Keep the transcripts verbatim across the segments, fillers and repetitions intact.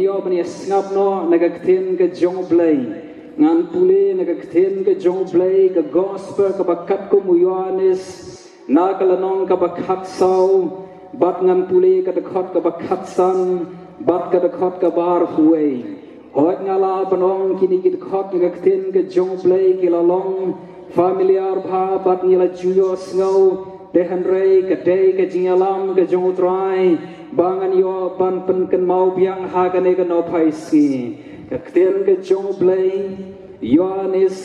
Ïoh ban ïa sngap noh na ka ktien ka jong U Blei. Ngan pule na ka ktien ka jong U Blei, ka gospel kaba katkum u Ïoannis, na ka lynnong kaba khatsaw, bad ngan pule ka dkhot kaba khatsan bad ka dkhot kaba arphew wei. Hooid, nga lah ban ong kine ki dkhot na ka ktien ka jong U Blei ki la long familiar bha bad ngi la ju ïohsngew, te hynrei ka dei ka jingïalam ka jong U Trai ba ngan ïoh ban pynkynmaw biang ha kane ka nohphai sngi. Ka ktien ka jong U Blei, Ïoannis,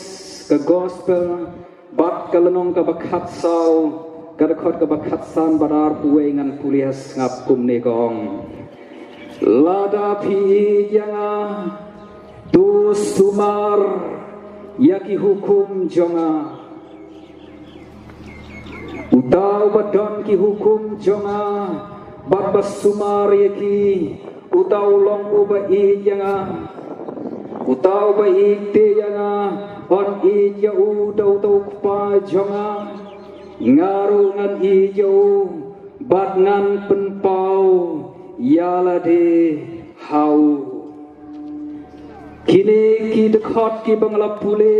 ka gospel, bad ka lynnong kaba khatsaw, ka dkhot kaba khatsan bad arphew wei, ngan pule ha sngap kumne ka ong: Lada phi ïeit ïa nga, to sumar ïa ki hukum jong nga. Uta uba don ki hukum jong nga bad ba sumar ïa ki, uta u long uba ïeit ïa nga. Uta uba ïeit te ïa nga, yn ïeit ïa u da uta u Kpa jong nga. Nga ruh ngan ïeit ïa u bad ngan pynpaw ïa lade ha u. Kine ki dkhot kiba nga la pule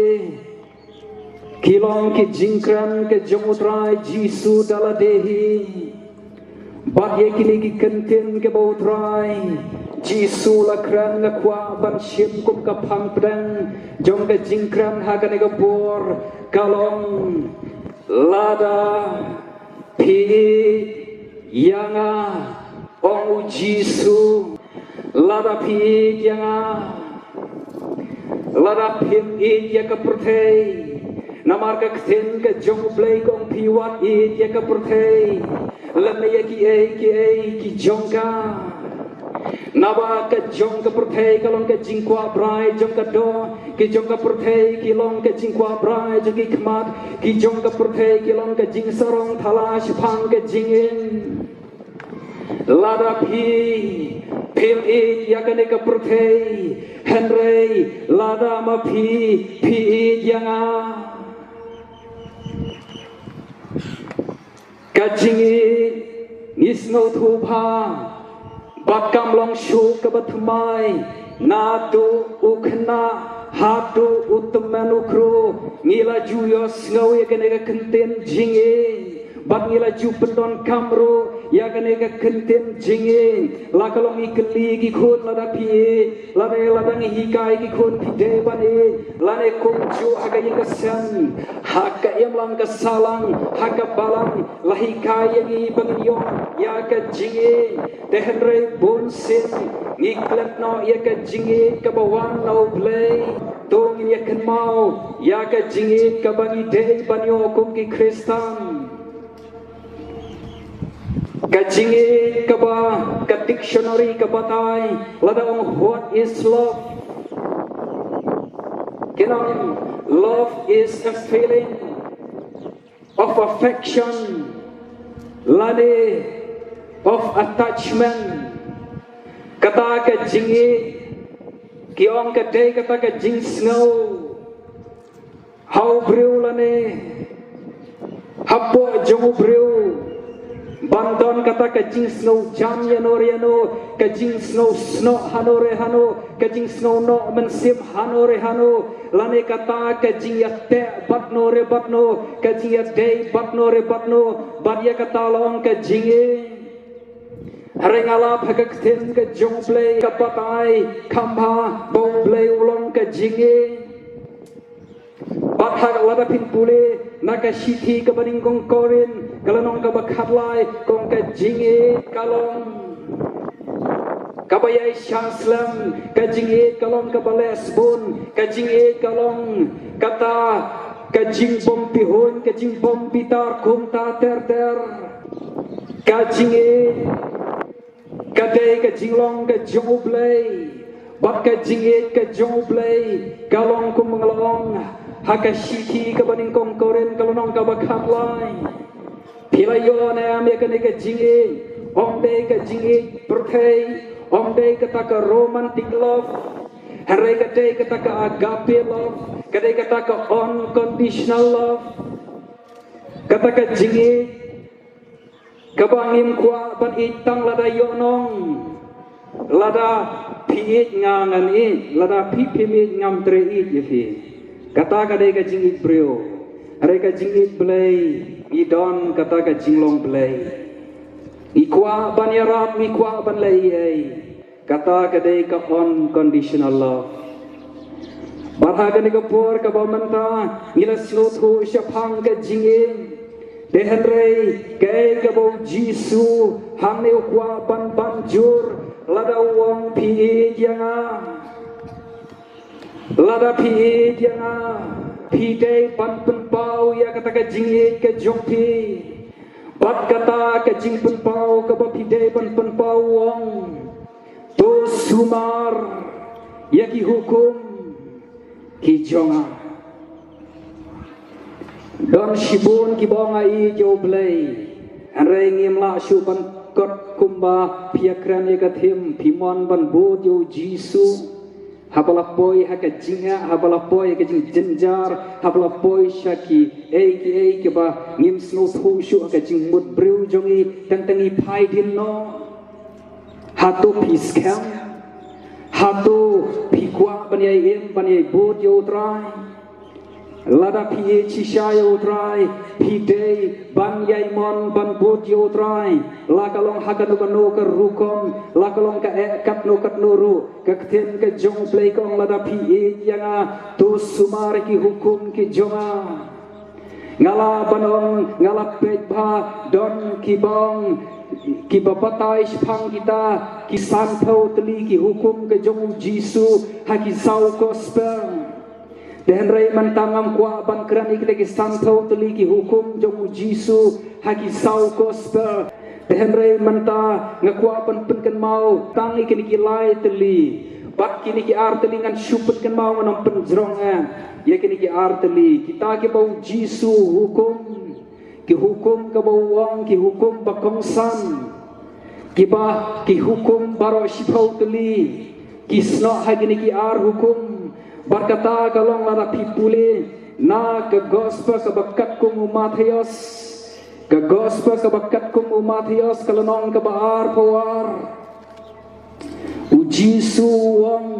ki long ki jingkren ka jong U Trai Jisu da lade hi. Bad ïa kine ki kyntien kiba U Trai Jisu la kren, nga kwah ban shim kum ka phang pdeng jong ka jingkren ha kane ka por, ka long: Lada phi ïeit ïa nga, ong U Jisu, lada phi ïeit ïa nga, lada phim ïeit ïa ka pyrthei. Namar ka ktien ka jong U Blei ka ong, phi wat ïeit ïa ka pyrthei lane ïa kiei kiei ki jong ka. Naba ka jong ka pyrthei ka long ka jingkwah brai jong ka doh, ki jong ka pyrthei ki long ka jingkwah brai jong ki khmat, ki jong ka pyrthei ki long ka jingsarong thala shaphang ka jingim. Lada phi phim ïeit ïa kane ka pyrthei, hynrei lada ma phi phi ïeit ïa nga. Ka jingïeit ngi sngewthuh bha ba kam long shuh kaba thymmai, naduh u khynnah haduh u tymmen u khru. Ngi la ju ïohsngew ïa kane ka kyntien jingïeit bad ngi la ju pyndonkam ruh ïa kane ka kyntien jingïeit. La ka long ngi kylli ki khun lada phi ïeit, lane lada ngi hikai ki khun phi dei ban ïeit, lane kumjuh ha ka ïing ka sem, ha ka imlang ka sahlang, ha ka balang, la hikai ïa ngi ba ngin ïoh ïa ka jingïeit. Te hynrei bunsien ngi klet noh ïa ka jingïeit kaba wan na U Blei. To ngin ïa kynmaw ïa ka jingïeit kaba ngi dei ban ïoh kum ki Khristan. Ka jingïeit kaba ka dictionary ka batai, lada ong what is love? Ki ong love is a feeling of affection lane of attachment. Kata ka jingïeit ki ong ka dei kata ka jingsngew ha u briew lane hapoh jong u briew ban don kata ka jingsngew jam ïano re ïano, ka jingsngew snoh hano re hano, ka jingsngew noh mynsiem hano re hano, lane kata ka jingïateh bad no re bad no, ka jingïadei bad no re bad no, bad ïa kata long ka jingïeit. Hynrei nga lap ha ka ktien ka jong U Blei ka batai kham bha ba U Blei u long ka jingïeit. Bad ha lada phin pule na ka shithi kaba nyngkong Korinth ka lynnong kaba khatlai, ka ong ka jingïeit ka long kaba ïaishah slem, ka jingïeit ka long kaba leh sbun, ka jingïeit ka long kata ka jingbym pihuiñ, ka jingbym bitar kumta ter ter. Ka jingïeit ka dei ka jinglong ka jong U Blei. Bad ka jingïeit ka jong U Blei ka long kum nga la ong ha ka shithi kaba nyngkong Korinth ka lynnong kaba khatlai. Phi la ïoh ne em ïa kane ka jingïeit? Ym dei ka jingïeit pyrthei, ym dei kata ka romantic love. Hynrei ka dei kata ka agape love, ka dei kata ka unconditional love. Kata ka jingïeit kaba ngim kwah ban ïeit tang lada ïoh nong. Lada phi ïeit nga ngan ïeit, lada phi phim ïeit ngam treh ïeit ïa phi. Kata ka dei ka jingïeit briew. Hynrei ka jingïeit Blei, ngi don kata ka jinglong Blei. Ngi kwah ban ïarap, ngi kwah ban leh ei ei. Kata ka dei ka unconditional love. Bad ha kane ka por kaba mynta ngi la sngewthuh shaphang ka jingim. Te hynrei kaei kaba u Jisu hangne u kwah ban ban jur, lada u ong phi ïeit ïa nga. Lada phi ïeit ïa nga, phi dei ban pynpaw ïa kata ka jingïeit ka jong phi. Bad kata ka jingpynpaw kaba phi dei ban pynpaw u ong, to sumar ïa ki hukum ki jong nga. Don shibun kiba ong nga ïeit ïa u Blei. Hynrei ngim lah shuh ban kot kumba phi ïakren ïa ka thim, phi mon ban bud ïa u Jisu. Haba la poi ha ka jingeh, haba la poi ha ka jingjynjar, haba la poi sha kiei kiei kiba ngim sngewthuh shuh ha ka jingmut briew jong ngi, tang tang ngi phai dien noh. Hato phi skhem? Hato phi kwah ban ïai im, ban ïai bud ïa u Trai? Lada phi ïeit shisha ïa u Trai, phi dei ban ïai mon ban bud ïa u Trai. La ka long ha kano kano ka rukom, la ka long kaei katno katno ruh, ka ktien ka jong u Blei ka ong lada phi ïeit ïa nga, to sumar ïa ki hukum ki jong nga. Nga lah ban ong, nga la peit ba don kiba ong, kiba batai shaphang kita ki sanphew tylli ki hukum ka jong u Jisu ha ki saw gospel. Te hynrei mynta ngam kwah ban kren ïa kita ki sanphew tylli ki hukum jong u Jisu ha ki saw gospel. Te hynrei mynta nga kwah ban pynkynmaw tang ïa kine ki lai tylli. Bad kine ki ar tylli ngan shu pynkynmaw, ngan ym pynjrong eh ïa kine ki ar tylli. Kita kiba u Jisu hukum, ki hukum kaba u ong ki hukum ba kongsan. Kiba ki hukum baroh shiphew tylli ki snoh ha kine ki ar hukum. Bad kata ka long lada phi pule na ka gospel kaba katkum u Mathaios. Ka gospel kaba katkum u Mathaios, ka lynnong kaba arphew ar. U Jisu u ong,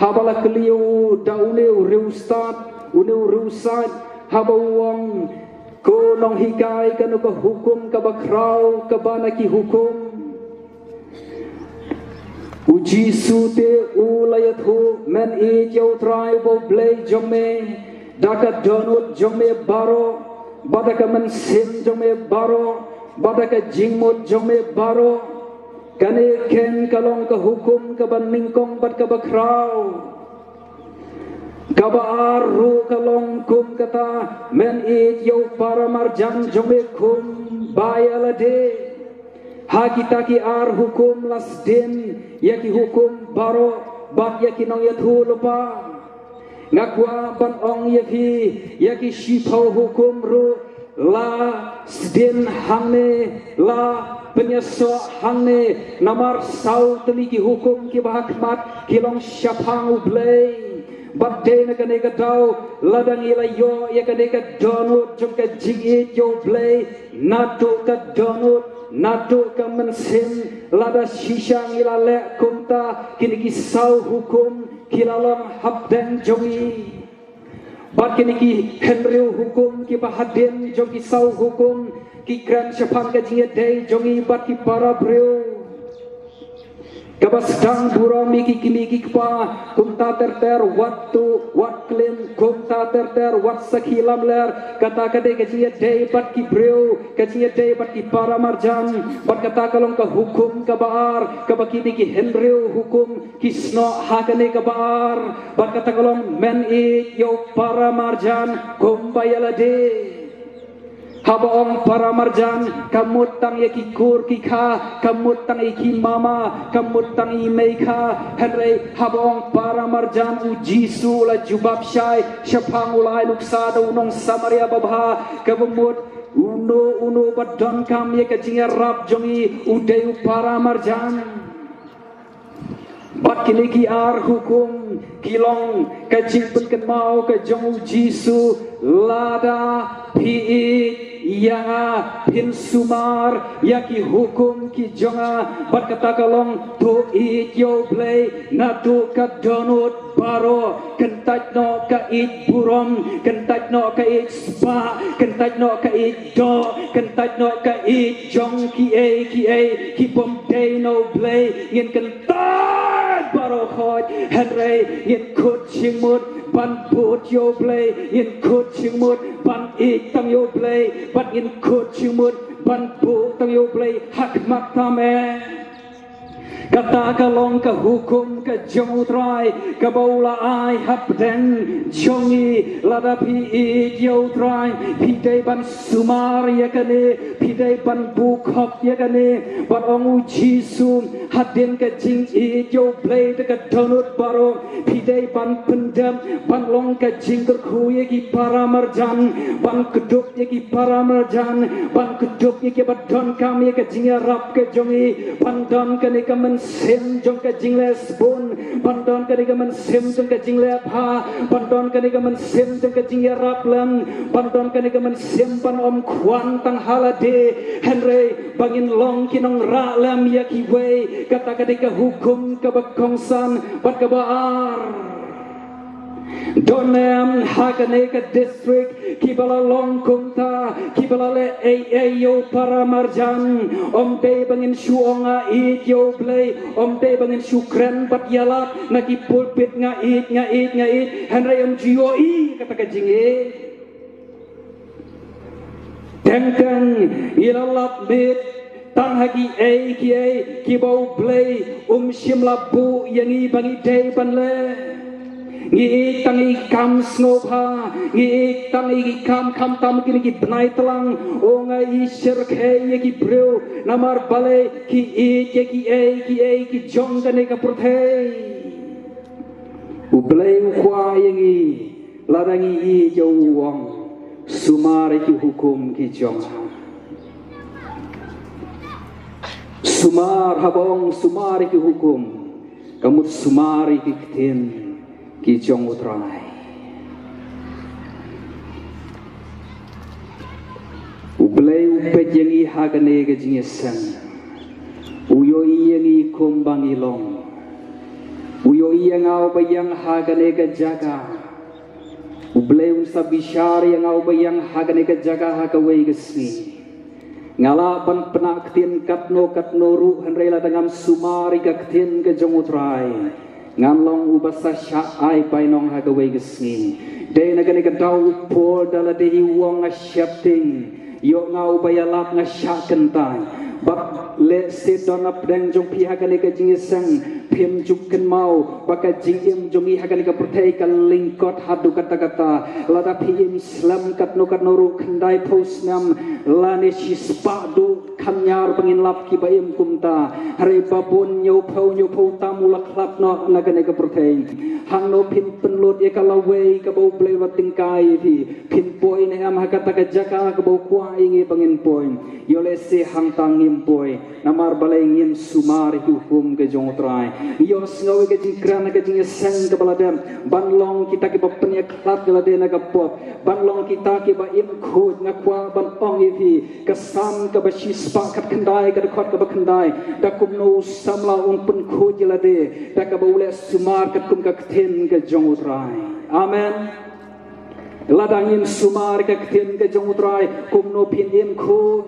haba la kylli ïa u da une u riewstad, une u riewstad, haba u ong, ko nonghikai, kano ka hukum kaba khraw kaba na ki hukum? U Jisu te u la ïathuh, men ïeit ïa u Trai uba u Blei jong me da ka dohnud jong me baroh, bad da ka mynsiem jong me baroh, bad da ka jingmut jong me baroh. Kane keiñ ka long ka hukum kaba nyngkong bad kaba khraw. Kaba ar ruh ka long kum kata, men ïeit ïa u paramarjan jong me kum ba ïa lade. Ha kita ki ar hukum la sdien ïa ki hukum baroh bad ïa ki nongïathuhlypa. Nga kwah ban ong ïa phi, ïa ki shiphew hukum ruh la sdien hangne, la pynïasoh hangne, namar saw tylli ki hukum kiba ha khmat ki long shaphang u Blei. Bad dei na kane ka daw, lada ngi la ïoh ïa kane ka dohnud jong ka jingïeit ïa u Blei, naduh ka dohnud, naduh ka mynsiem, lada shisha ngi la leh kumta, kine ki saw hukum ki la long hapdeng jong ngi. Bad kine ki hynriew hukum kiba hadien jong ki saw hukum ki kren shaphang ka jingïadei jong ngi bad ki para briew. Kaba sdang burom ïa ki kmie ki kpa, kumta ter ter wat tuh, wat klim, kumta ter ter wat sakhi lamler, kata ka dei ka jingïadei bad ki briew, ka jingïadei bad ki paramarjan, bad kata ka long ka hukum kaba ar, kaba kine ki hynriew hukum ki snoh ha kane kaba ar, bad kata ka long men ïeit ïa u paramarjan kumba ïa lade. Haba ong paramarjan, kam mut tang ïa ki kur ki kha, kam mut tang ïa ki mama, kam mut tang i mei kha, hynrei haba ong paramarjan u Jisu u la jubab shai shaphang u lai nuksa da u nong Samaria babha, kaba mut uno uno ba donkam ïa ka jingïarap jong ngi u dei u paramarjan. Bad kine ki ar hukum ki long ka jingpynkynmaw ka jong u Jisu, lada phi ïeit ïa nga, phin sumar ïa ki hukum ki jong nga. Bad kata ka long, to ïeit ïa U Blei naduh ka dohnud baroh. Kyntait noh ka ïeit burom, kyntait noh ka ïeit spah, kyntait noh ka ïeit doh, kyntait noh ka ïeit jong kiei kiei ki bym dei na U Blei. Ngin kyntait baroh khoit, hynrei ngin kut jingmut ban bud ïa U Blei, ngin kut jingmut ban ïeit tang ïa U Blei, bad ngin kut jingmut ban buh tang ïa U Blei ha khmat tam eh. Kata ka long ka hukum ka jong U Trai kaba u la ai hapdeng jong ngi. Lada phi ïeit ïa U Trai, phi dei ban sumar ïa kane, phi dei ban buh khop ïa kane. Bad ong U Jisu, hadien ka jingïeit ïa U Blei da ka dohnud baroh, phi dei ban pyndep ban long ka jingkyrkhu ïa ki para marjan, ban kdup ïa ki para marjan, ban kdup ïa kiba donkam ïa ka jingïarap ka jong ngi, ban don kane ka mynsiem jong ka jingleh sbun, ban don kane ka mynsiem jong ka jingleh bha, ban don kane ka mynsiem jong ka jingïarap lem, ban don kane ka mynsiem ban ym khwan tang ha lade, hynrei ba ngin long ki nongrah lem ïa kiwei. Kata ka dei ka hukum kaba kongsan. Bad kaba ar, don em ha kane ka district kiba la long kumta, kiba la leh ei ei ïa u para marjan? Ym dei ba ngin shu ong nga ïeit ïa U Blei, ym dei ba ngin shu kren bad ïalap na ki pulpit nga ïeit, nga ïeit, nga ïeit, hynrei ym ju ïohi kata ka jingïeit. Teng teng ngi la lap miet tang ha kiei kiei kiba U Blei um shym la buh ïa ngi ba ngi dei ban leh. Ngi ïeit tang ïa ki kam sngewbha, ngi ïeit tang ïa ki kam khamtam kine ki bnai tlang. O nga ïeit shyrkhei ïa ki briew, namar balei? Ki ïeit ïa kiei kiei ki jong kane ka pyrthei. U Blei u kwah ïa ngi, lada ngi ïeit ïa u, u ong, sumar ïa ki hukum ki jong nga. Sumar, haba ong sumar ïa ki hukum, ka mut sumar ïa ki ktien ki jong U Trai. U Blei u peit ïa ngi ha kane ka jingïaseng. U ïohi ïa ngi kumba ngi long. U ïohi ïa nga uba ïeng ha kane ka jaka. U Blei un sa bishar ïa nga uba ïeng ha kane ka jaka ha kawei ka sngi. Nga lah ban pynah ktien katno katno ruh, hynrei lada ngam sumar ïa ka ktien ka jong U Trai, ngan long uba sa shah ai bainong ha kawei ka sngi. Dei na kane ka daw u Paul da lade hi u ong, nga sheptieng. Ïoh nga uba ïalap, nga shah kyntait. Bad lehse don na pdeng jong phi ha kane ka jingïaseng, phim ju kynmaw ba ka jingim jong ngi ha kane ka pyrthei ka lyngkot haduh katta katta. Lada phi im slem katno katno ruh, khyndai phew snem lane shispah duh, kham ñiar ba ngin lap kiba im kumta. Hynrei ba bun, hynñiew phew hynñiew phew tam u la khlad noh na kane ka pyrthei. Hangno phin pynlut ïa ka lawei kaba U Blei u la tyngkai ïa phi? Phin poi ne em ha kata ka jaka kaba u kwah ïa ngi ba ngin poi? Ïoh lehse hangta ngim poi. Namar balei? Ngim sumar ïa ki hukum ka jong U Trai. Ïohsngew ïa ka jingkren ha ka jingïaseng kaba la dep, ban long kita kiba pynïakhlad ïa lade na ka pop, ban long kita kiba im khuid. Nga kwah ban ong ïa phi, ka Salm kaba shispah khatkhyndai, ka dkhot kaba khyndai: Da kumno u samla un pynkhuid ïa lade? Da kaba u leh sumar katkum ka ktien ka jong U Trai. Amen. Lada ngim sumar ïa ka ktien ka jong U Trai, kumno phin im khuid?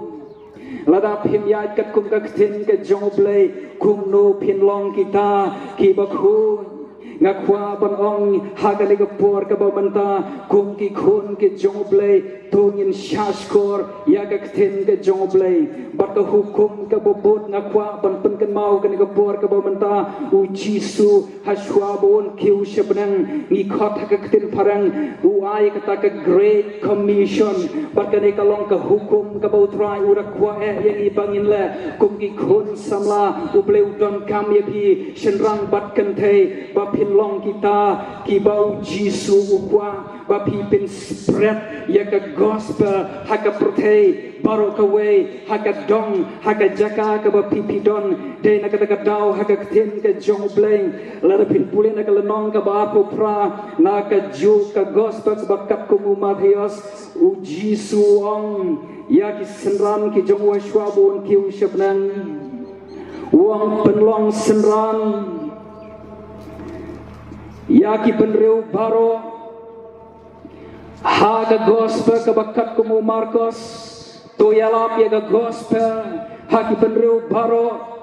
Lada phim ïaid katkum ka ktien ka jong U Blei, kumno phin long kita kiba khuid? Nga kwah ban ong ha kane ka por kaba mynta, kum ki khun ki jong U Blei, to ngin shahshkor ïa ka ktien ka jong U Blei. Bad ka hukum kaba bud nga kwah ban pynkynmaw kane ka por kaba mynta, U Jisu, hashwa ba un kiew sha bneng, ngi khot ha ka ktien phareng, u ai kata ka Great Commission. Bad kane ka long ka hukum kaba U Trai u da kwah eh ïa ngi ba ngin leh. Kum ki khun samla, U Blei u donkam ïa phi, shynrang bad kynthei, ba phin Long kita kiba u Jisu u kwah ba phi pynspret ïa ka gospel ha ka pyrthei baroh kawei, ha ka dong, ha ka jaka kaba phi phi don. Dei na kata ka daw ha ka ktien ka jong U Blei, lada phin pule na ka lynnong kaba arphew phra, na ka juh ka gospel kaba katkum u Mathaios, u Jisu u ong ïa ki synran ki jong u hashwa ba un kiew sha bneng. U ong, pynlong synran ïa ki bynriew baroh ha ka gospel kaba katkum u Markos. To ïalap ïa ka gospel ha ki bynriew baroh.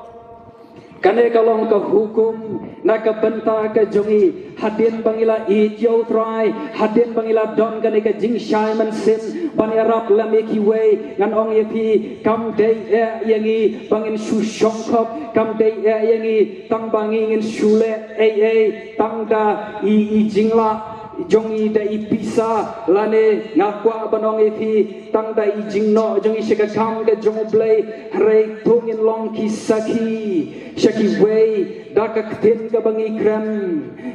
Kane ka long ka hukum na ka bynta ka jong ngi. Hadien ba ngi la ïeit ïa u Trai, hadien ba ngi la don kane ka jingshai mynsiem ban ïarap lem ïa kiwei, ngan ong ïa phi, kam dei eh ïa ngi ba ngin shu shongkop, kam dei eh ïa ngi tang ba ngi ngin shu leh ei ei tang da i, i jinglah jong ngi, da i pisa, lane nga kwah ban ong ïa phi, tang da i jingnoh jong ngi sha ka kam ka jong U Blei. Hynrei to ngin long ki sakhi sha kiwei da ka ktien kaba ngi kren.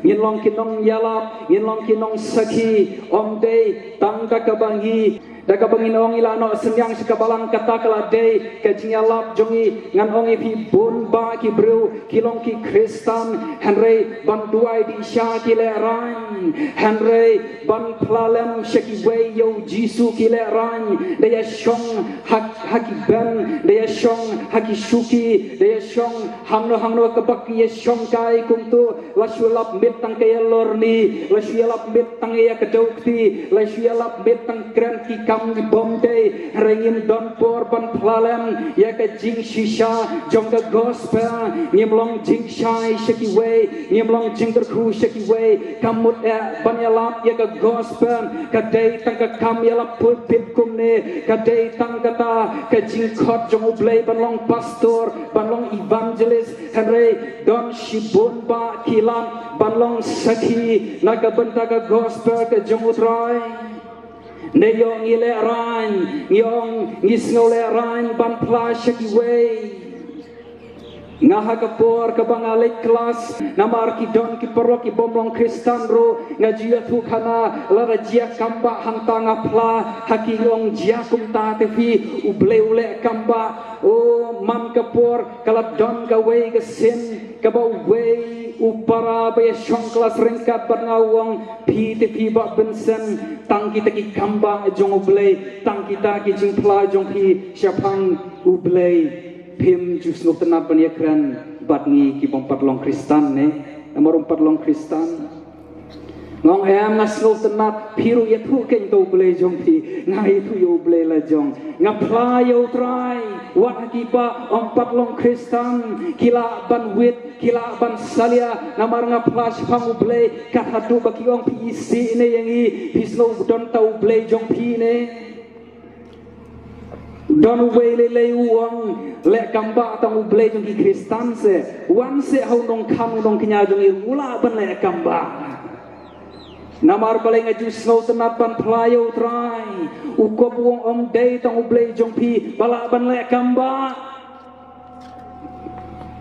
Ngin long ki nongïalap, ngin long ki nongsakhi, ym dei tang da kaba ngi, da kaba ngin ong ngi la noh synñiang sha ka balang, kata ka la dei ka jingïalap jong ngi. Ngan ong ïa phi, bun bah ki briew ki long ki Khristan, hynrei ban duwai dih sha ki lehraiñ, hynrei ban phla lem sha kiwei ïa u Jisu ki lehraiñ. Da ïa shong ha, ha ki ben, da ïa shong ha ki shuki, da ïa shong hangno hangno kaba ki ïa shong kai kumto. La shu ïalap miet tang ka ïalorni, la shu ïalap miet tang ïa ka dewkti, la shu ïalap miet tang kren ki kam kibym dei. Hynrei ngim don por ban phla lem ïa ka jingshisha jong ka gospel. Ngim long jingshai sha kiwei, ngim long jingkyrkhu sha kiwei. Kam mut eh ban ïalap ïa ka gospel. Ka dei tang ka kam ïalap pulpit kumne, ka dei tang kata ka jingkhot jong U Blei ban long pastor, ban long evangelist. Hynrei don shibun bah ki lap ban long sakhi na ka bynta ka gospel ka jong U Trai. Ne ïoh ngi lehraiñ, ngi ong ngi sngew lehraiñ ban phla sha kiwei. Nga ha ka por kaba nga leit klas, namar ki don ki paralok kibym long Khristan ruh, nga ju ïathuh khana, lada jia kam bah hangta nga phla ha ki, ong jia kumta te phi, U Blei u leh kam bah. O, man ka por ka la don kawei ka sien kaba uwei u para ba ïa shong klas ryngkat bad nga u ong, phi te phi Bah Benson, tang kita ki kam bah jong U Blei, tang kita ki jingphla jong phi shaphang U Blei. Phim ju sngewtynnat ban ïakren bad ngi kibym pat long Khristan ne? Namar ym pat long Khristan. Nga ong em, nga sngewtynnat, phi ruh ïathuh kein ïa U Blei jong phi, nga ïathuh ïa U Blei la jong. Nga phla ïa U Trai, wat ha kiba ym pat long Khristan, ki lah ban wit, ki lah ban salia, namar nga phla shaphang U Blei, kat haduh ba ki ong phi isih ne ïa ngi, phi sngew don ta U Blei jong phi ne? Don uwei lei lei u ong, leh kam bah tang U Blei jong ki Khristan seh, wan seh ha u nongkhan u nongkñia jong ngi u lah ban leh kam bah. Namar balei nga ju sngewtynnat ban phla ïa U Trai, u kop u ong ym dei tang U Blei jong phi ba lah ban leh kam bah.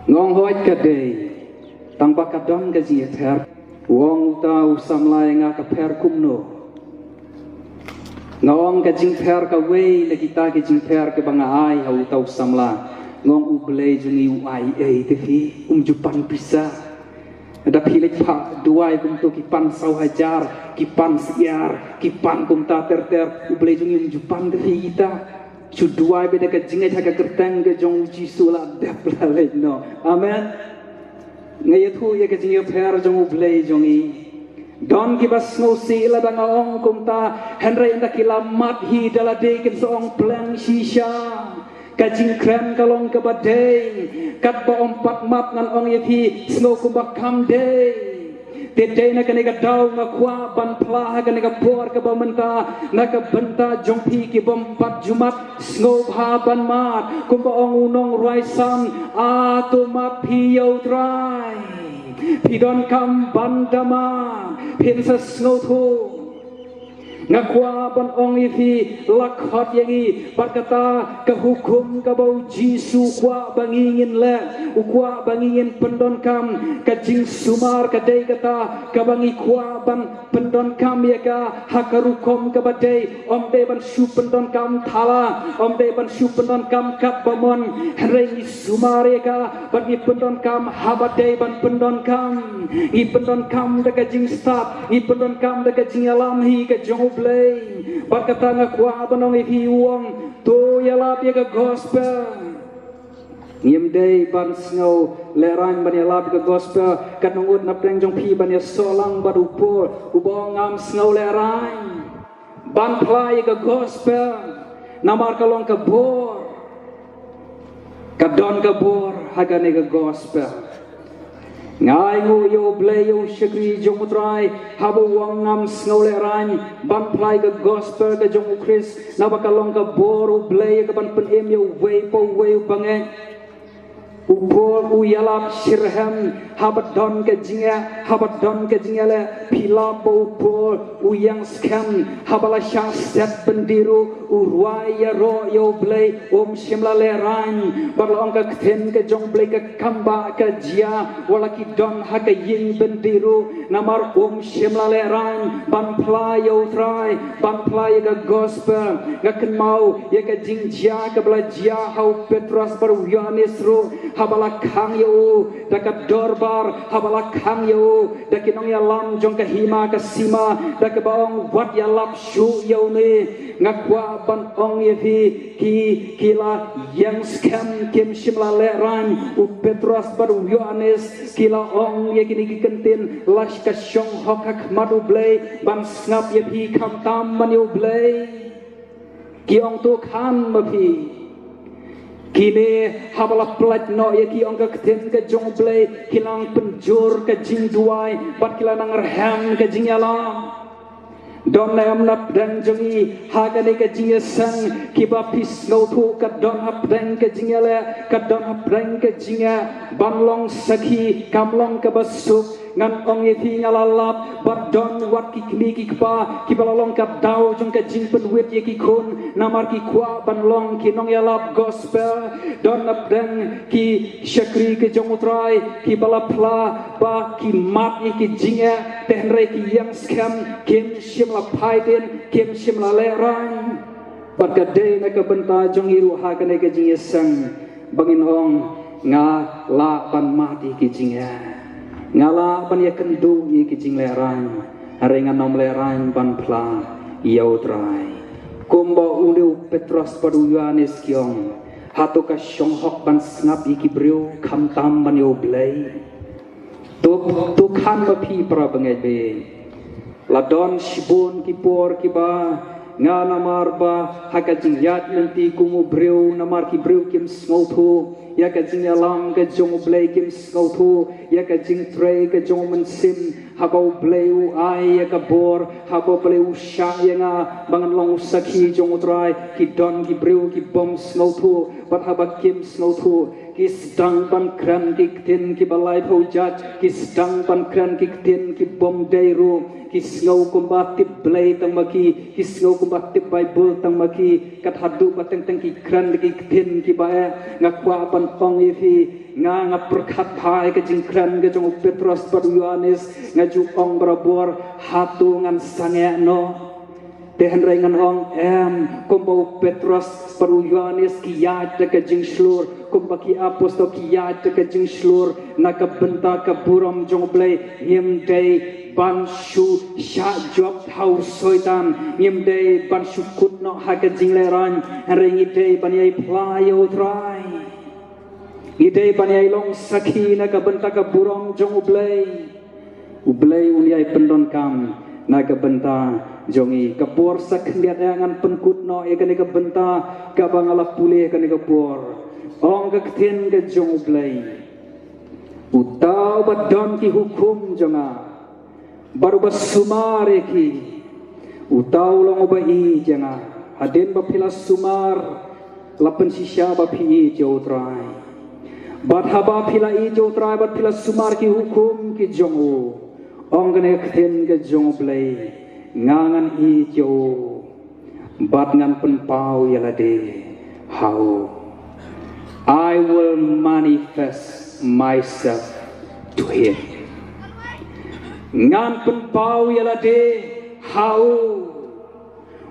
Nga ong hooid ka dei, tang ba ka don ka jingïapher. U ong uta u samla ïa nga, ka pher kumno? Nga ong ka jingpher kawei na kita ki jingpher kiba nga ai ha uta u samla. Nga ong U Blei jong ngi u ai ei te phi, um ju pan pisa. Da phi leit phah duwai kumto ki pan saw hajar, ki pan syiar, ki pan kumta ter ter, U Blei jong ngi um ju pan te phi kita. Shu duwai beit da ka jingngeit ha ka kyrteng ka jong U Jisu la dep la leit noh. Amen. Nga ïathuh ïa ka jingïapher jong U Blei jong ngi. Don kiba sngewsih lada nga ong kumta, hynrei ynda ki la mad hi da lade kin sa ong pleng shisha. Ka jingkren ka long kaba dei, katba ym pat mad ngan ong ïa phi, sngew kumba kham dei. Te dei na kane ka daw nga kwah ban phla ha kane ka por kaba mynta, na ka bynta jong phi kibym pat ju mad, sngewbha ban mad, kumba ong u nongrwai Salm, a to mad phi ïa U Trai. Phi donkam ban da mad, phin sa sngewthuh. Nga kwah ban ong ïa phi, la khot ïa ngi, bad kata ka hukum kaba u Jisu u kwah ba ngi ngin leh, u kwah ba ngi ngin pyndonkam ka jingsumar, ka dei kata kaba ngi kwah ban pyndonkam ïa ka ha ka rukom kaba dei. Ym dei ban shu pyndonkam thala, ym dei ban shu pyndonkam katba mon, hynrei ngi sumar ïa ka bad ngi pyndonkam haba dei ban pyndonkam. Ngi pyndonkam da ka jingstad, ngi pyndonkam da ka jingïalam hi ka jong U Blei. Bad kata nga kwah ban ong ïa phi, u ong, to ïalap ïa ka gospel. Ngim dei ban sngew lehraiñ ban ïalap ïa ka gospel. Katno ngut napdeng jong phi ban ïasoh lang bad u Paul uba ong ngam sngew lehraiñ ban phla ïa ka gospel, namar ka long ka bor. Ka don ka bor ha kane ka gospel. Nga ainguh ïa U Blei, ïa u shakri jong U Trai, haba u ong ngam sngew lehraiñ ban phla ïa ka gospel ka jong U Khrist, naba ka long ka bor U Blei ïa ka ban pynim ïa uwei pa uwei u bangeit. U Paul u ïalap shitrhem haba don ka jingeh, haba don ka jingeh leh. Phi lap ba u Paul u ïeng skhem haba la shah set byndi ruh, u rwai ïaroh ïa U Blei, um shym la lehraiñ. Bad la ong ka ktien ka jong U Blei, ka kam ba ka jia wat la ki don ha ka ïing byndi ruh, namar um shym la lehraiñ ban phla ïa U Trai, ban phla ïa ka gospel. Nga kynmaw ïa ka jingjia kaba la jia ha u Petros bad u Ïoannis ruh, haba la khang ïa u da ka dorbar, haba la khang ïa u da ki nongïalam jong ka hima ka sima, da kaba ong wat ïalap shuh ïa une. Nga kwah ban ong ïa phi, ki, ki la ïeng skhem, kim shym la lehraiñ. U Petros bad u Ïoannis ki la ong ïa kine ki kyntien, la ka shong hok ha khmat U Blei ban sngap ïa phi khamtam ban ïa U Blei. Ki ong to khan ma phi. Kine haba la pynlait noh ïa ki, ong ka ktien ka jong U Blei, ki la pynjur ka jingduwai bad ki la nang rhem ka jingïalam. Don ne em napdeng jong ngi ha kane ka jingïaseng kiba phi sngewthuh ka don hapdeng ka jingïaleh, ka don hapdeng ka jingeh ban long sakhi? Kam long kaba suk. Ngan ong ïa phi, nga la lap bad don wat ki kmie ki kpa kiba la long ka daw jong ka jingpynwit ïa ki khun namar ki kwah ban long ki nongïalap gospel. Don napdeng ki shakri ka jong U Trai kiba la phla ba ki mad ïa ki jingeh, te hynrei ki ïeng skhem, kim shym la phai dien, kim shym la lehraiñ. Bad ka dei na ka bynta jong ngi ruh ha kane ka jingïaseng ba ngin ong, nga lah ban mad ïa ki jingeh, nga lah ban ïakynduh ïa ki jinglehraiñ, hynrei ngan ym lehraiñ ban phla ïa U Trai. Kumba une u Petros bad u Ïoannis ki ong, hato ka shong hok ban sngap ïa ki briew khamtam ban ïa U Blei? To, to khan ma phi para bangeit baieit. La don shibun ki por kiba nga namar ba ha ka jingïaid lynti kum u briew, namar ki briew kim sngewthuh ïa ka jingïalam ka jong U Blei, kim sngewthuh ïa ka jingtrei ka jong U Mynsiem. Haba U Blei u ai ïa ka bor, haba U Blei u shah ïa nga ba ngan long u sakhi jong U Trai, ki don ki briew ki bym sngewthuh. Bad haba kim sngewthuh, ki sdang ban kren ki ktien kiba laiphew jait, ki sdang ban kren ki ktien ki bym dei ruh, ki sngew kumba tip Blei tang ma ki, ki sngew kumba tip Baibl tang ma ki, kat haduh ba teng teng ki kren da ki ktien kiba eh. Nga kwah ban ong ïa phi, nga, nga pyrkhat bha ïa ka jingkren ka jong u Petros bad u Ïoannis, nga ju ong barabor, hato ngan sangeh noh? Te hynrei ngan ong em, kumba u Petros bad u Ïoannis ki ïaid da ka jingshlur, kumba ki apostol ki ïaid da ka jingshlur na ka bynta ka burom jong U Blei. Ngim dei ban shu shah jop ha u Soitan, ngim dei ban shu kut noh ha ka jinglehraiñ, hynrei ngi dei ban ïai phla ïa U Trai. Ngi dei ban ïai long sakhi na ka bynta ka burom jong U Blei. U Blei un ïai pyndonkam na ka bynta jong ngi. Ka por sa khyndiat eh ngan pynkut noh ïa kane ka bynta kaba nga la pule kane ka por. Ong ka ktien ka jong U Blei, uta uba don ki hukum jong nga bad uba sumar ïa ki, uta u long uba ïeit ïa nga. Hadien ba phi la sumar, la pynshisha ba phi ïeit ïa U Trai. Bad haba phi la ïeit ïa U Trai bad phi la sumar ki hukum ki jong u, ong kane ka ktien ka jong U Blei, Nga ngan ïeit ïa u bad ngan pynpaw ïa lade ha u. I will manifest myself to him. Ngan pynpaw ïa lade ha u.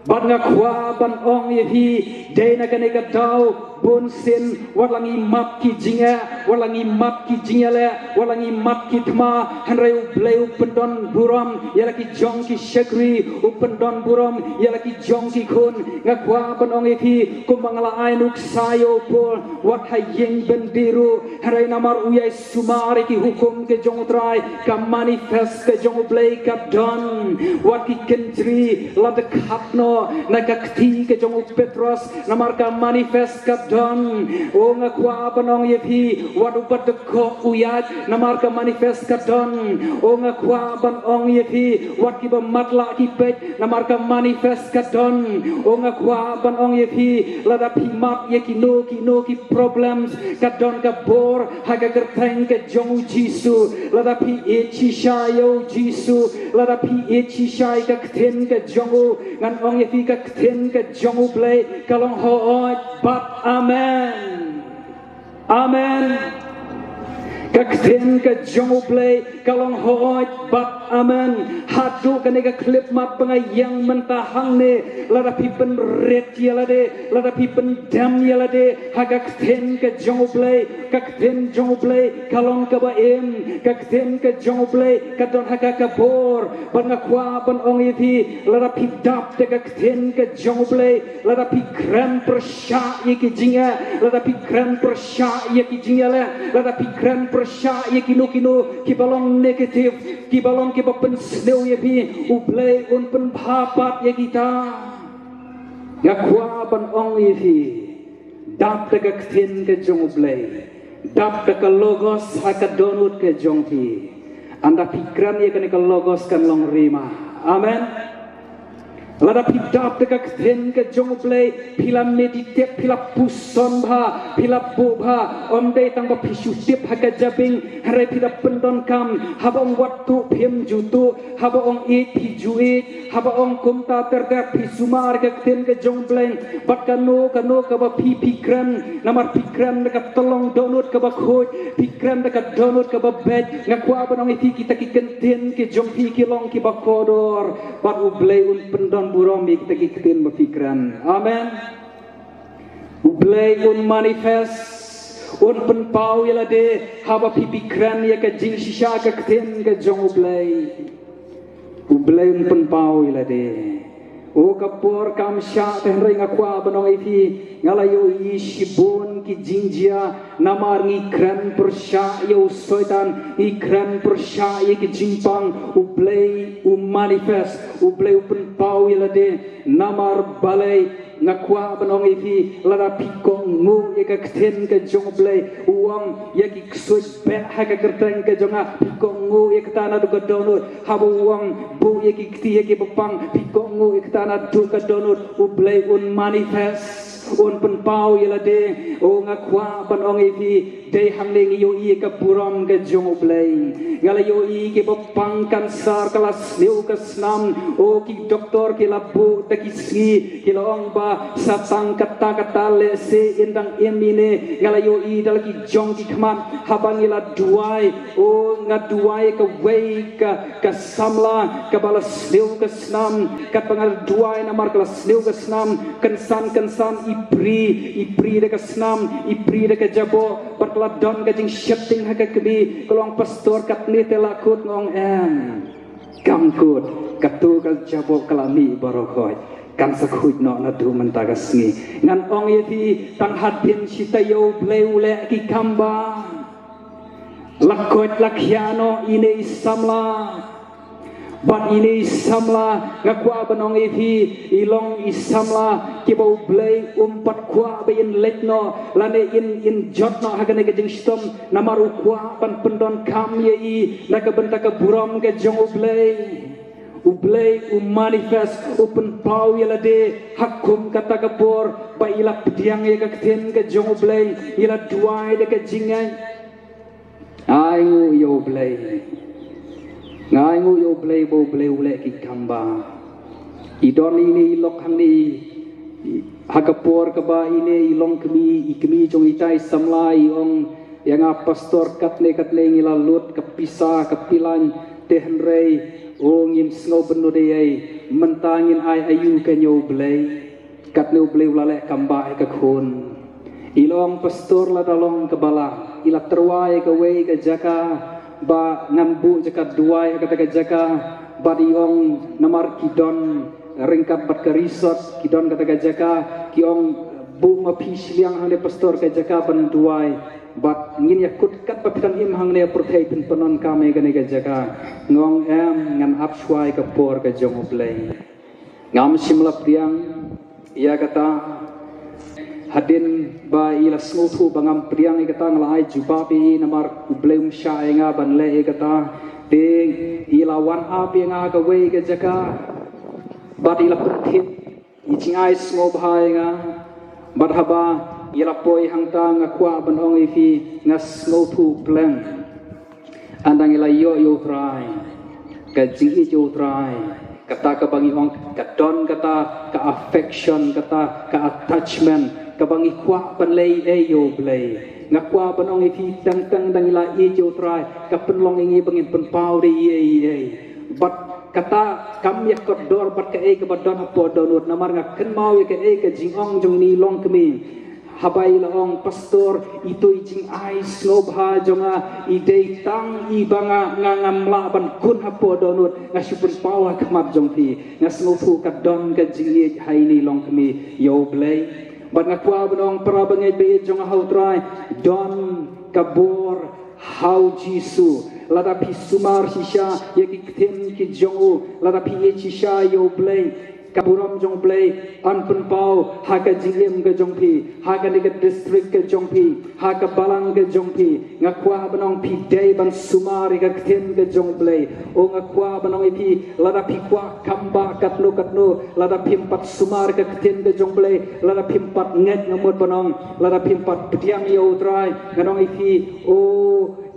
Bad nga kwah ban ong ïa phi, dei na kane ka daw, bun sien wat la ngi mad ki jingeh, wat la ngi mad ki jingïaleh, wat la ngi mad ki thma, hynrei U Blei u pyndon burom ïa la ki jong ki shakri, u pyndon burom ïa la ki jong ki khun. Nga kwah ban ong ïa phi, kumba nga la ai nuksa ïa u Paul, wat ha ïing byndi ruh, hynrei namar u ïai sumar ïa ki hukum ki jong U Trai, ka manifest ka jong U Blei ka don. Wat ki kynjri la dkhap noh na ka kti ka jong u Petros, namar ka manifest ka don. O nga kwah ban ong ïa phi, wat u ba dkhot u ïaid, namar ka manifest ka don. O nga kwah ban ong ïa phi, wat ki ba matlah ki peit, namar ka manifest ka don. O nga kwah ban ong ïa phi, lada phi mad ïa kino kino ki problems, ka don ka bor ha ka kyrteng ka jong U Jisu. Lada phi ïeit shisha ïa U Jisu, lada phi ïeit shisha ïa ka ktien ka jong u, ngan ong ïa phi, ka ktien ka jong U Blei ka long hooid bad amen. Amen. Ka ktien ka jong U Blei ka long hooid bad amen. Haduh kane ka khyllipmat ba nga ïeng mynta hangne, lada phi pynrit ïa lade, lada phi pyndem ïa lade ha ka ktien ka jong U Blei, ka ktien jong U Blei ka long kaba im, ka ktien ka jong U Blei ka don ha ka ka bor. Bad nga kwah ban ong ïa phi, lada phi dap da ka ktien ka jong U Blei, lada phi kren pyrshah ïa ki jingeh, lada phi kren pyrshah ïa ki jingïaleh, lada phi kren pyrshah ïa kino kino ki ba long negative, ki ba long ki ba pynsniew ïa phi, U Blei un pynbha pat ïa kita. Nga kwah ban ong ïa phi, dap da ka ktien ka jong U Blei, dap da ka logos ha ka dohnud ka jong phi. Ynda phi kren ïa kane ka logos kan long rima. Amen. Lada phi dap da ka ktien ka jong U Blei, phi la meditate, phi la puson bha, phi la buh bha, ym dei tang ba phi shu tip ha ka jabieng, hynrei phi la pyndonkam, haba ong wat tuh phim ju tuh, haba ong ïeit phi ju ïeit, haba ong kumta ter ter phi sumar ka ktien ka jong U Blei. Bad kano kano kaba phi phi kren, namar phi kren da ka tyllong dohnud kaba khuid, phi kren da ka dohnud kaba beit. Nga kwah ban ong ïa phi, kita ki ktien ki jong phi ki long kiba kordor, bad U Blei un pyndon burom ïa kita ki ktien ba phi kren. Amen. U Blei un manifest, un pynpaw ïa lade haba phi phi kren ïa ka jingshisha ka ktien ka jong U Blei. U Blei un pynpaw ïa lade. O ka por kam shah te, hynrei nga kwah ban ong ïa phi, nga la ïohi shibun ki jingjia namar ngi kren pyrshah ïa u Soitan, ngi kren pyrshah ïa ki jingpang. U Blei u manifest, U Blei u pynpaw ïa lade. Namar balei? Nga kwah ban ong ïa phi, lada phi kohnguh ïa ka ktien ka jong U Blei, u ong ïa ki ksuid beh ha ka kyrteng ka jong nga, phi kohnguh ïa kata naduh ka dohnud. Haba u ong buh ïa ki kti ïa ki ba pang, phi kohnguh ïa kata naduh ka dohnud. U Blei un manifest, un pynpaw ïa lade. O nga kwah ban ong ïa phi, dei hangne ngi ïohi ïa ka burom ka jong U Blei. Nga la ïohi ki ba pang kansar ka la sniew ka snam. O ki doktor ki la buh da ki sngi, ki la ong ba sa tang kata kata lehse yn dang im ine. Nga la ïohi da la ki jong ki khmat haba ngi la duwai. O nga duwai kawei ka, ka samla kaba la sniew ka snam. Katba nga la duwai namar ka la sniew ka snam, kynsan kynsan i pri, i pri da ka snam, i pri da ka jaboh. Bad ka la don ka jingsheptieng ha ka kmie, ka la ong, pastor, katne te la kut? Nga ong em. Kam kut, kato ka jaboh ka la mih baroh khoit. Kan sa khuid noh naduh mynta ka sngi. Ngan ong ïa phi, tang hadien shi taïew U Blei u leh ki kam ba la koit la khia noh ine i samla. Bad ine i samla, nga kwah ban ong ïa phi, i long i samla kiba U Blei um pat kwah ba in leit noh lane in, in jot noh ha kane ka jingshitom. Namar u kwah ban pyndonkam ïa i na ka bynta ka burom ka jong U Blei. U Blei u manifest, u pynpaw ïa lade ha kum kata ka por ba i la pdiang ïa ka ktien ka jong U Blei, i la duwai da ka jingngeit. Ai nguh ïa U Blei. Nga ai nguh ïa U Blei ba U Blei u leh ki kam ba I don ine i lok hangne, ha ka por kaba ine i longkmie, i kmie jong ita i samla i ong ïa nga, pastor, katne katne ngi la lut ka pisa ka pilan, te hynrei o ngim sngew bynnud ei ei. Mynta ngin ai aïu, kane U Blei? Katne U Blei u la leh kam bah ïa ka khun. I la ong, pastor, lada long kaba lah, i la tyrwa ïa kawei ka jaka ba ngan buh jaka duwai ha kata ka jaka. Bad i ong, namar ki don ryngkat bad ka resort, ki don kata ka jaka, ki ong, buh ma phi shiliang hangne, pastor, ka jaka ban duwai. Bad ngin ïakut katba phi dang im hangne ha pyrthei, phin pyndonkam ïa kane ka jaka. Nga ong, em, ngan ap shuwa ïa ka por ka jong U Blei. Ngam shym la pdiang ïa kata. Hadien ba i la sngewthuh ba ngam pdiang ïa kata, nga la ai jubab ïa i, namar U Blei um shah ïa nga ban leh ïa kata. Te i la wan ap ïa nga ha kawei ka jaka. Bad i la pyntip i jingai sngewbha ïa nga. Bad haba i la poi hangta, nga kwah ban ong ïa phi, nga sngewthuh pleng. Ynda ngi la ïoh ïa U Trai, ka jingïeit ïa U Trai, kata kaba ngi ong, ka don kata ka affection, kata ka attachment kaba ngi kwah ban leh ei ei ïa U Blei. Nga kwah ban ong ïa phi, teng teng ynda ngi la ïeit ïa U Trai, ka pynlong ïa ngi ba ngin pynpaw da ei ei ei. Bad kata kam ïakordor bad kaei kaba don hapoh dohnud, namar nga kynmaw ïa kaei ka jingong jong ine i longkmie. Haba i la ong, pastor, ito i jingai sngewbha jong nga i dei tang i ba nga, nga ngam lah ban kun hapoh dohnud, nga shu pynpaw ha khmat jong phi. Nga sngewthuh ka don ka jingïeit ha ine i longkmie ïa U Blei. Bad nga kwah ban ong, para bangeit ba ïeit jong nga ha U Trai, don ka bor ha U Jisu. Lada phi sumar shisha ïa ki ktien ki jong u, lada phi ïeit shisha ïa U Blei, ka burom jong U Blei yn pynpaw ha ka jingim ka jong phi, ha kane ka district ka jong phi, ha ka balang ka jong phi. Nga kwah ban ong, phi dei ban sumar ïa ka ktien ka jong U Blei. O, nga kwah ban ong ïa phi, lada phi kwah kam bah katno katno, lada phim pat sumar ïa ka ktien ka jong U Blei, lada phim pat ngeit, nga mut ban ong, lada phim pat pdiang ïa U Trai, ngan ong ïa phi, o,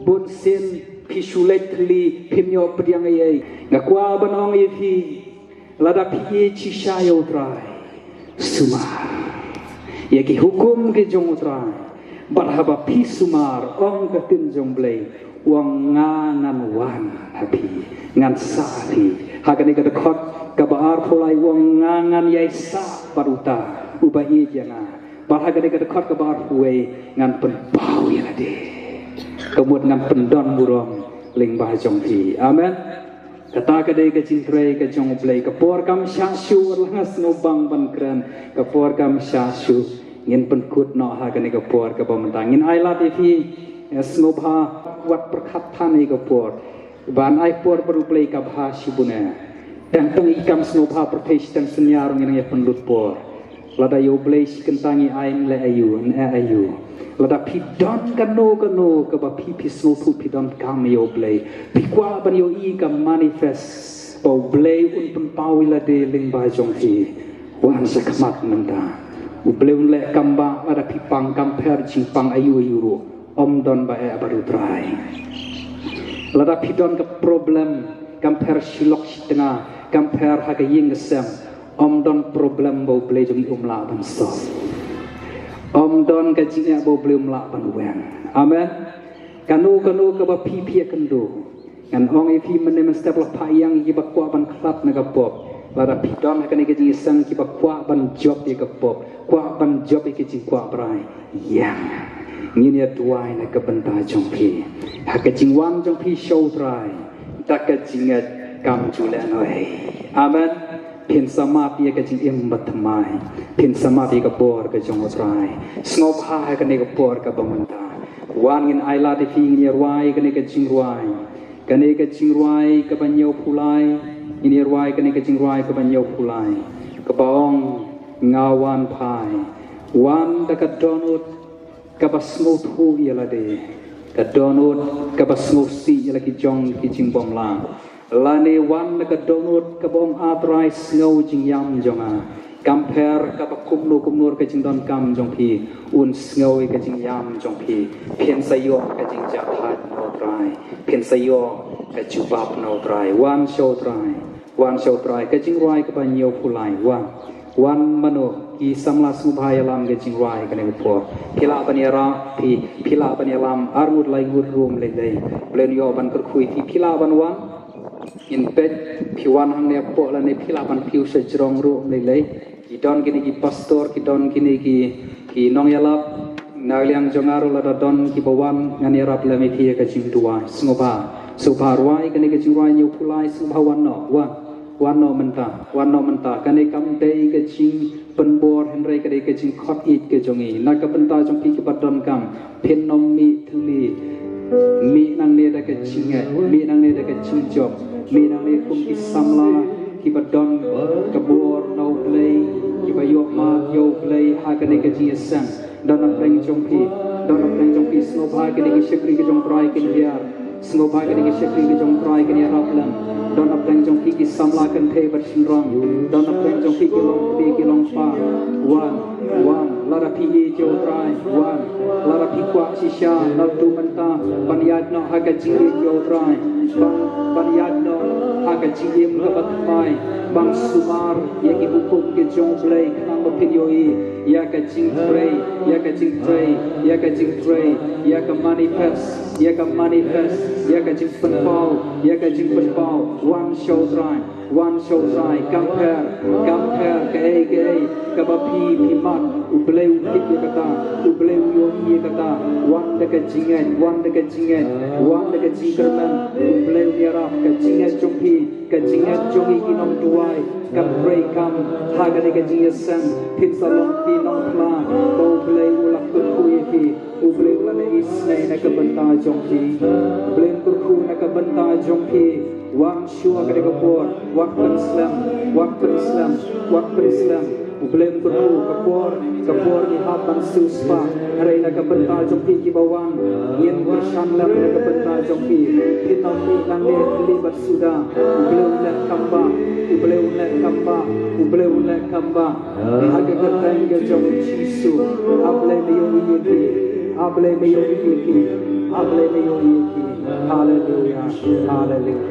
bunsien phi shu leit thylli, phim ïoh pdiang ei ei. Nga kwah ban ong ïa phi, lada phi ïeit shisha ïa U Trai, sumar ïa ki hukum ki jong U Trai. Bad haba phi sumar, ong ka ktien jong U Blei, u ong, nga ngan wan ha phi, ngan sah ha phi. Ha kane ka dkhot kaba arphew lai, u ong, nga ngan ïai sah bad uta uba ïeit ïa nga. Bad ha kane ka dkhot kaba arphew wei, ngan pynpaw ïa lade. Ka mut ngan pyndon burom lyngba jong phi. Amen. Kata ka dei ka jingtrei ka jong U Blei. Ka por kam shah shuh, la nga sngewbang ban kren. Ka por kam shah shuh. Ngin pynkut noh ha kane ka por kaba mynta. Ngin ailad ïa phi, eh, sngewbha wat pyrkhat than ïa ka por. Ban ai por bad U Blei ka bha shibun eh. Teng teng i kam sngewbha pyrthei shiteng synñia ruh ngi nang ïa pynlut por. Lada ïa U Blei shi kynta ngi ai, nleh aïu, neh aïu. Lada phi don kano kano kaba phi, phi sngewthuh phi donkam ïa U Blei, phi kwah ban ïohi ka manifest, ba U Blei un pynpaw ïa lade lyngba jong phi, wan sha khmat mynta. U Blei un leh kam bah. Lada phi pang kam pher jingpang aïu aïu ruh, ym don ba eh bad U Trai. Lada phi don ka problem, kam pher shi lok shi tnga, kam pher ha ka ïing ka sem, ym don problem ba U Blei jong ngi um lah ban solve. Ym don ka jingeh ba U Blei um lah ban weng. Amen. Kano kano kaba phi, phi ïakynduh, ngan ong ïa phi mynne mynstep, la phah ïa ngi kiba kwah ban khlad na ka pop. Lada phi don ha kane ka jingïaseng kiba kwah ban jop ïa ka pop, kwah ban jop ïa ka jingkwah brai, ïeng. Ngin ïa duwai na ka bynta jong phi. Ha ka jingwan jong phi sha U Trai, da ka jingngeit, kam ju lehnoh ei. Amen. Phin sa mad ïa ka jingim bathymmai. Phin sa mad ïa ka bor ka jong U Trai. Sngewbha ha kane ka por kaba mynta. Wan, ngin ailad ïa phi, ngin ïa rwai kane ka jingrwai. Kane ka jingrwai kaba hynñiewphew lai. Ngin ïa rwai kane ka jingrwai kaba hynñiewphew lai, kaba ong, Nga wan phai. Wan da ka dohnud kaba sngewthuh ïa lade, ka dohnud kaba sngewsih ïa la ki jong ki jingbymlah. Lane wan da ka dohnud kaba ong, A Trai, sngew jingïam jong nga. Kam pher kaba kumno kumno ka jingdonkam jong phi, un sngew ïa ka jingïam jong phi. Phin sa ïoh ka jingjahthait na U Trai. Phin sa ïoh ka jubab na U Trai. Wan sha U Trai. Wan sha U Trai, ka jingrwai kaba hynñiewphew lai. Wan, wan mano, ki samla sngewbha ïalam ka jingrwai kane ka por. Phi lah ban ïarap, phi, phi lah ban ïalam ar ngut lai ngut ruh ym lei lei. Blei un ïoh ban kyrkhu ïa phi, phi lah ban wan. Ngin peit, phi wan hangne hapoh lane phi lah ban kiew sha jrong ruh ym lei lei. Ki don kine ki pastor, ki don kine ki, ki nongïalap. Na liang jong nga ruh lada don kiba wan, ngan ïarap lem ïa phi ïa ka jingduwai. Sngewbha, sngewbha rwai kane ka jingrwai hynñiewphew lai, sngewbha wan noh, wan. Wan noh mynta, wan noh mynta. Kane kam dei ka jingpynbor hynrei ka dei ka jingkhot ïeit ka jong ngi. Na ka bynta jong phi kiba donkam, phin ym mih thylli. Mih nangne da ka jingngeit, mih nangne da ka jingjop, mih nangne kum ki samla kiba don ka bor na U Blei, kiba ïoh mad ïa U Blei ha kane ka jingïaseng. Don napdeng jong phi, don napdeng jong phi, sngewbha kine ki shakri ki jong U Trai kin hiar. Sngewbha kine ki shakri ki jong U Trai kin ïarap lem. Don napdeng jong phi ki samla kynthei bad shynrang. Don napdeng jong phi ki long kmie ki long kpa. Wan, wan, lada phi ïeit ïa U Trai, wan. Lada phi kwah shisha, naduh mynta, ban ïaid noh ha ka jingïeit ïa U Trai. Ban, ban ïaid noh ha ka jingim kaba thymmai. Ban sumar ïa ki hukum ki jong U Blei khnang ba phin ïohi ïa ka jingtrei, ïa ka jingtrei, ïa ka jingtrei, ïa ka manifest, ïa ka manifest, ïa ka jingpynpaw, ïa ka jingpynpaw. Wan sha U Trai, wan sha U Trai, kam pher, kam pher kaei kaei kaba phi, phi mad, U Blei u tip ïa kata, U Blei u ïohi ïa kata. Wan da ka jingngeit, wan da ka jingngeit, wan da ka jingkyrmen, U Blei un ïarap. Ka jingngeit jong phi, ka jingngeit jong ngi ki nongduwai kan trei kam ha kane ka jingïaseng. Phin sa long ki nongphla ba U Blei u la kyrkhu ïa phi. U Blei u la leh isynei na ka bynta jong phi. U Blei un kyrkhu na ka bynta jong phi. Wan shuwa kane ka por, wat pynslem, wat pynslem, wat pynslem. U Blei un kyrkhu, ka por, ka por ngi hap ban siewspah. Hynrei na ka bynta jong phi kiba wan, ngin kyrshan lem na ka bynta jong phi. Phin ym mih nangne thylli bad suda. U Blei un leh kam bah, U Blei un leh kam bah, U Blei un leh kam bah. Ha ka kyrteng ka jong U Jisu. A Blei me ïohi ïa ki. A Blei me ïohi ïa ki. A Blei me ïohi ïa ki. Haleluya. Haleluya.